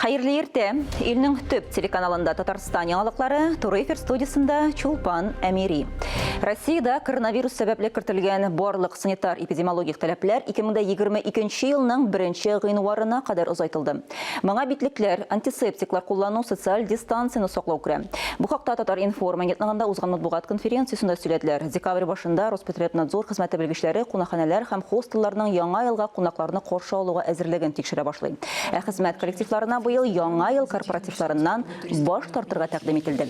Хәерле иртә! Илнең төп телеканалында Татарстан яңалыклары, туры эфир студиясендә Чулпан Әмири. Россиядә коронавирус сәбәпле кертелгән барлык санитар-эпидемиологик таләпләр 2022 елның 1 гыйнварына кадәр озайтылды. Моңа битлекләр, антисептиклар куллану, социаль дистанцияне саклау керә. Бу хакта Татар-информ агентлыгында узган матбугат конференциясендә сөйләделәр. Декабрь башында Роспотребнадзор хезмәте белгечләре кунакханәләр һәм хостелларның Яңа елга кунакларны каршы алуга әзерлеген тикшерә башлый. Ә хезмәт коллективларына быел Яңа ел корпоративларыннан баш тартырга тәкъдим ителде.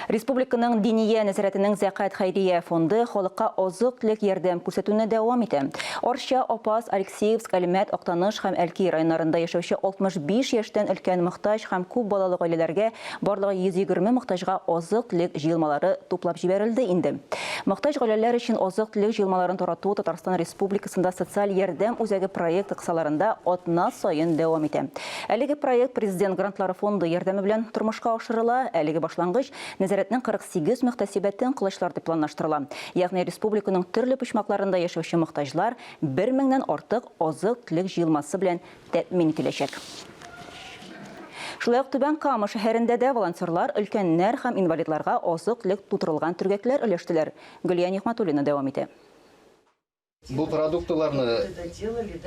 Республиканың Диния нәзарәтенең Зәкать хәйрия фонды халыкка азык-төлек ярдәм күрсәтүне дәвам итә. Арча, Апас, Алексеевск, Әлмәт, Актаныш һәм Әлки районнарында яшәүче 65 яшьтән өлкән мохтаҗ һәм күп балалы гаиләләргә барлыгы 120 мохтаҗга азык-төлек җыелмалары туплап җибәрелде инде. Мохтаҗ гаиләләр өчен азык-төлек җыелмаларын тарату Татарстан Республикасында социаль ярдәм үзәге проекты кысаларында атна саен дәвам итә. Әлеге проект Президент грантлары фонды ярдәме белән тормышка ашырыла. Әлеге башлангыч нәзарәтнең 48 мөхтәсибәтен колачлар дип планлаштырыла. Ягъни республиканың төрле почмакларында яшәүче мохтаҗлар бер меңнән артык азык-төлек җыелмасы белән тәэмин ителәчәк. Шулай ук Түбән Кама шәһәрендә дә волонтерлар өлкәннәр һәм инвалидларга азык-төлек тутырылган төргәкләр өләштеләр. Гөлия Нигъмәтуллина дәвам итә. Бу продуктыларны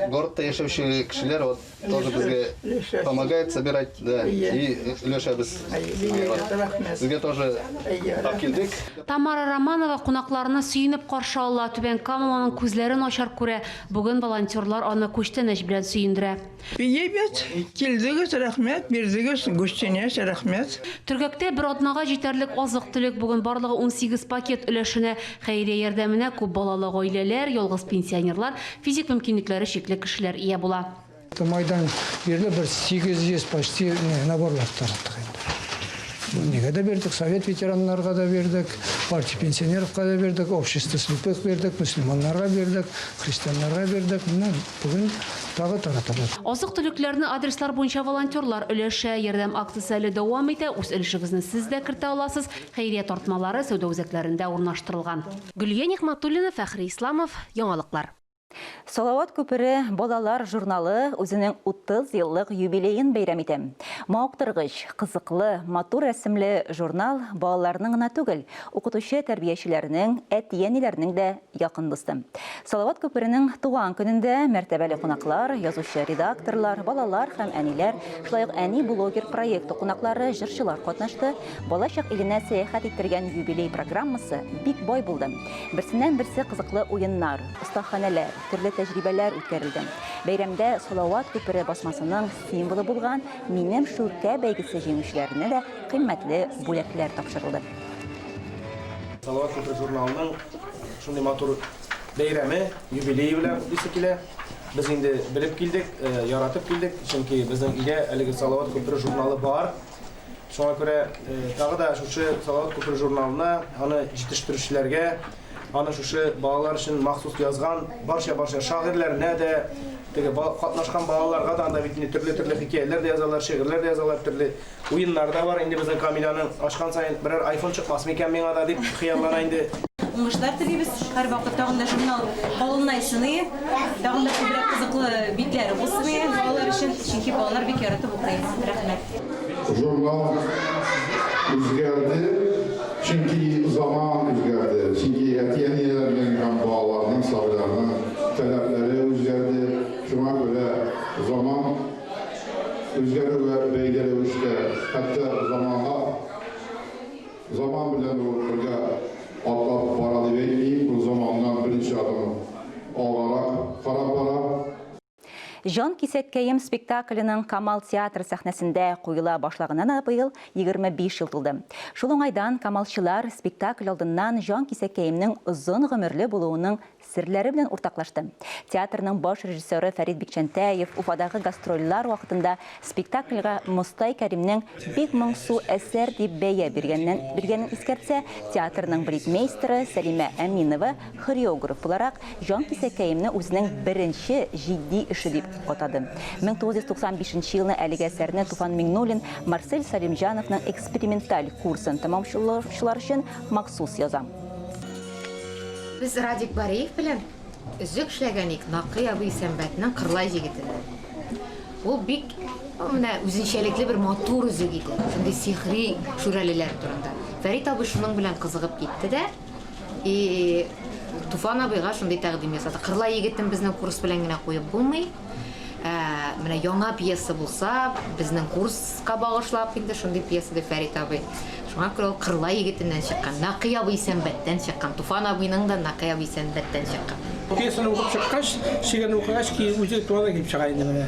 городта яшәүче кешеләр вот тоже безгә помогает собирать, да, и өләшәбез. Сезгә тоже алып килдек. Тамара Романова кунакларны сөенеп каршы ала. Түбән Камалының күзләре начар күрә. Бүген волонтерлар аны күчтәнәч белән сөендерә. Әйбәт, килдегез, рәхмәт, бирдегез гостинәч, рәхмәт. Төргәктә бер атнага җитәрлек азык-төлек, бүген барлыгы 18 пакет өләшенә. Хәйрия ярдәменә күп балалы гаиләләр, ялгыз пенсионерлар, физик мөмкинлекләре чикле кешеләр ия була. Майдан бирле бер 800 почти наборлар тараттык инде. Нигә дә бирдек, совет ветераннарга да бирдек, партия пенсионеровка да бирдек, общество слепых бирдек, мөселманнарга бирдек, христианнарга бирдек. Менә Бүген тагы тараталар. Азык-төлекләрне адреслар буенча волонтерлар өләшә. Ярдәм акциясе әле дәвам итә. Үз өлешегезне сез дә кертә аласыз. Хәйрия тартмалары сәүдә үзәкләрендә урнаштырылган. Гөлия Нигъмәтуллина, Фәхри Исламов, Яңалыклар. Салават күпере балалар журналы үзенең 30 еллык юбилеен бәйрәм итә. Мавыктыргыч, кызыклы, матур рәсемле журнал балаларның гына түгел, укытучы-тәрбиячеләрнең, әти-әниләрнең дә якын дусты. Салават күперенең туган көнендә мәртәбәле кунаклар, язучы редакторлар, балалар һәм әниләр, шулай ук Әни блогер проекты кунаклары, җырчылар катнашты. Балачак иленә сәяхәт иттергән юбилей программасы бик бай булды. Берсеннән-берсе кызыклы уеннар, остаханәләр, төрле тәҗрибәләр үткәрелде. Бәйрәмдә Салават күпере басмасының символы булган Минем шүркә бәйгесе җиңүчеләренә дә кыйммәтле бүләкләр тапшырылды. Салават күпере журналының шундый матур бәйрәме, юбилее белән котлыйсы килә. Без инде белеп килдек, э, яратып килдек, чөнки безнең өйдә әлеге Салават күпере журналы бар. Шуңа күрә э, тагы да шушы Салават күпере журналына, аны җитештерүчеләргә, аны шушы балалар өчен махсус язган барча-барча шагыйрьләренә дә, теге катнашкан балаларга да анда бит инде төрле-төрле хикәяләр дә язалар, шигырьләр дә язалар, төрле Уеннар да бар инде безнең Камиләнең. Ачкан саен берәр айфон чыкмас микән миңа да дип хыяллана инде. Уңышлар телибез. Һәрвакыт тагын да журнал калынайсыные, тагын да күбрәк кызыклы битләре булсыные балалар өчен, чөнки балалар бик яратып укый. Рәхмәт. Журнал үзгәрде, чөнки заман үзгәрде, чөнки әти-әниләрнең һәм балаларның, сабыйларның таләпләре үзгәрде. Шуңа күрә заман Үзгәрүгә бәйле рәвештә, хәтта заманга, заман белән ул бергә атлап бара дип әйтмим, ул заманнан берничә адым алгарак карап бара. Җан кисәткәем спектакленең Камал театры сәхнәсендә куела башлаганына да быел 25 ел тулды. Шул уңайдан камалчылар спектакль алдыннан Җан кисәккәемнең озын гомерле булуының серләре белән уртаклашты. Театрның баш режиссеры Фәрит Бикчәнтәев Уфадагы гастрольләр вакытында спектакльгә Мостай Кәримнең бик моңсу әсәр дип бәя биргәннән биргәнен искәртсә, театрның балетмейстеры Сәлимә Әминова хореограф буларак Җанкисәкәемне үзенең беренче җитди эше дип атады. 1995 нче елны әлеге әсәрне Туфан Миңнуллин Марсель Сәлимҗановның эксперименталь курсын тәмамлаучылар өчен махсус яза. Без Радик Бариев белән өзек эшләгән ик Накый абый Исәнбәтнең Кырлай җегетендә. Ул бик менә үзенчәлекле бер матур өзек иде. Шундый сихри шүрәлеләр турында. Фәрит абый шуның белән кызыгып китте дә, и Туфан абыйга шундый тәкъдим ясады. Кырлай егетен безнең курс белән генә куеп булмый. Ә, менә яңа пьеса булса, безнең курска багышлап инде шундый пьеса дип Фәрит абый. Шуңа күрә ул Кырлай егетеннән чыккан, Нәкый абый Сәнбәттән чыккан, Туфан абыйның да Нәкый абый Сәнбәттән чыккан. Пьесаны укып чыккач, шигырьне укыгач, үзе туа да килеп чыга инде менә.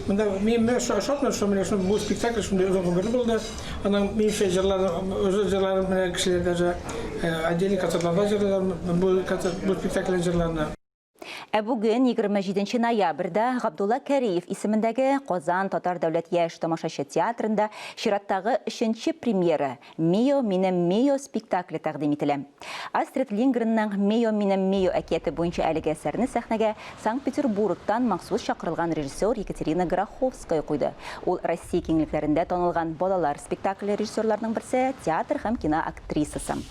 Монда мин менә шатмын, что менә шул бу спектакль шундый озын гомерле булды. Аның минемчә җырлары, озын җырлары менә кешеләр даже отдельный концертларда җырлыйлар бу концерт, бу спектакльнең җырларны. Ә бүген, 27 ноябрьдә, Габдулла Кәриев исемендәге Казан татар дәүләт яшь тамашачы театрында чираттагы өченче премьера, Мио, минем Мио спектакле тәкъдим ителә. Астрид Лингренның Мио, минем Мио әкияте буенча әлеге әсәрне сәхнәгә Санкт-Петербургтан махсус чакырылган режиссер Екатерина Гроховская куйды. Ул Россия киңлекләрендә танылган балалар спектакле режиссерларының берсе, театр һәм кино актрисасы.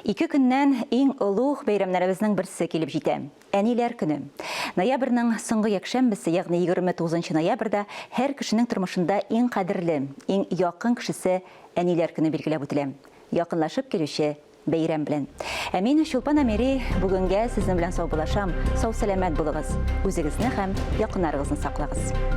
Ике көннән иң олуг бәйрәмнәребезнең берсе килеп җитә. Әниләр көне. Ноябрьнең соңгы якшәмбесе, ягъни 29 ноябрьдә һәр кешенең тормышында иң кадерле, иң якын кешесе Әниләр көне билгеләп үтелә. Якынлашып килүче бәйрәм белән. Ә мин, Чулпан Әмири, бүгенгә сезнең белән саубуллашам. Сау-сәламәт булыгыз. Үзегезне һәм якыннарыгызны саклагыз.